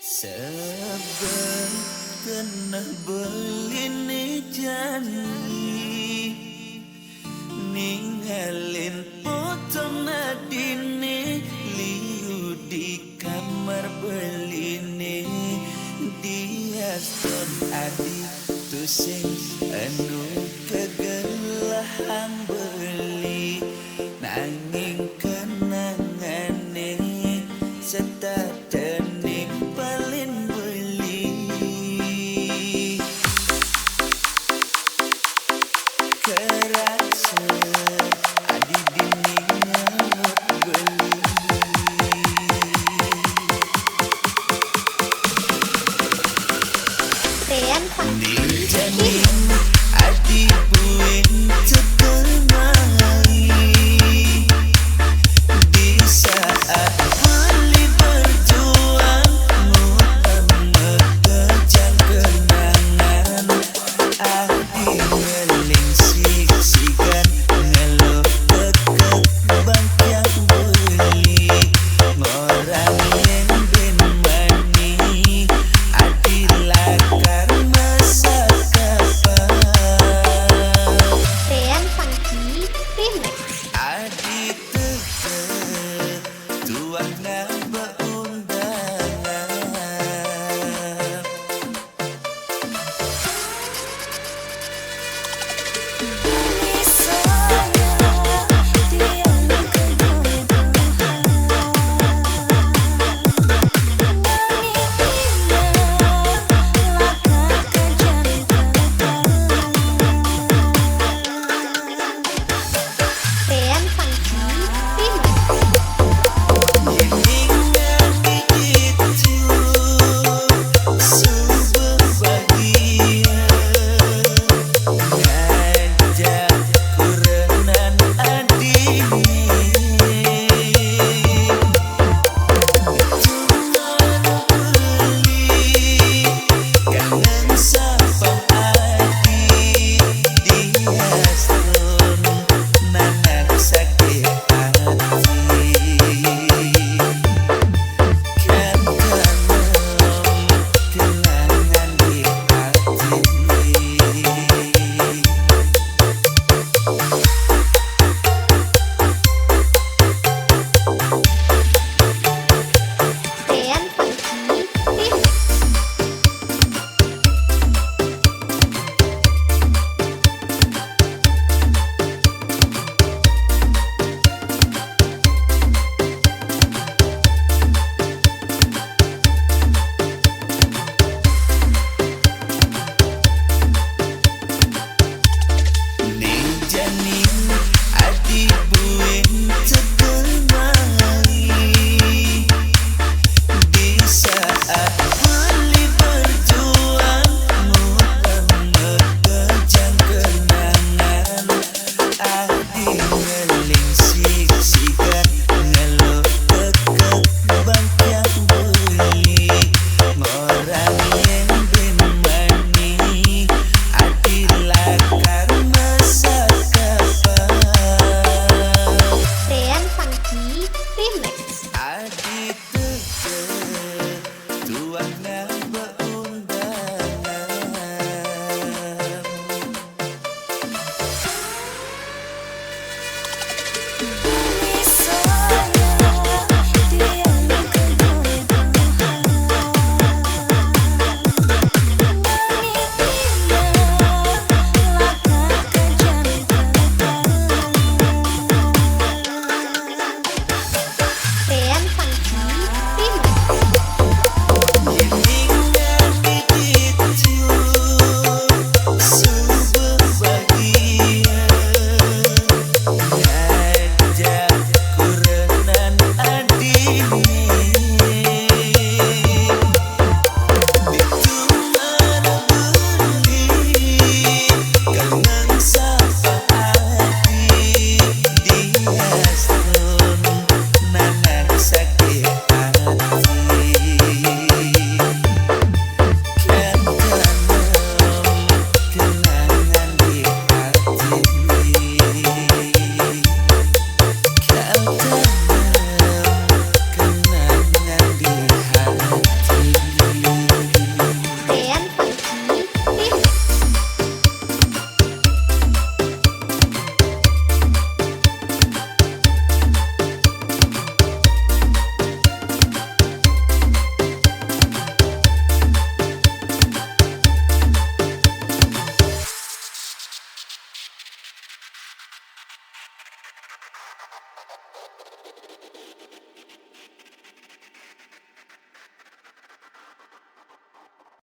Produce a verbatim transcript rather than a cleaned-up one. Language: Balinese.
Sabab keneh beliné jani, ningalin foton adiné, liu di kamar beliné. Diaston adi tusing anu kegelahang beli, nanging kenangané setatané paling beli. Kerasa adi dini ngelot beli. Rian Pak. Ni jani adi buin cekel mai. Di saat beli berjuang, muter mekejang kenangan. Adi ngeling siksikan, ngeluh deket bangkiang beli. Ngorang yen ben mani, adi lakar masa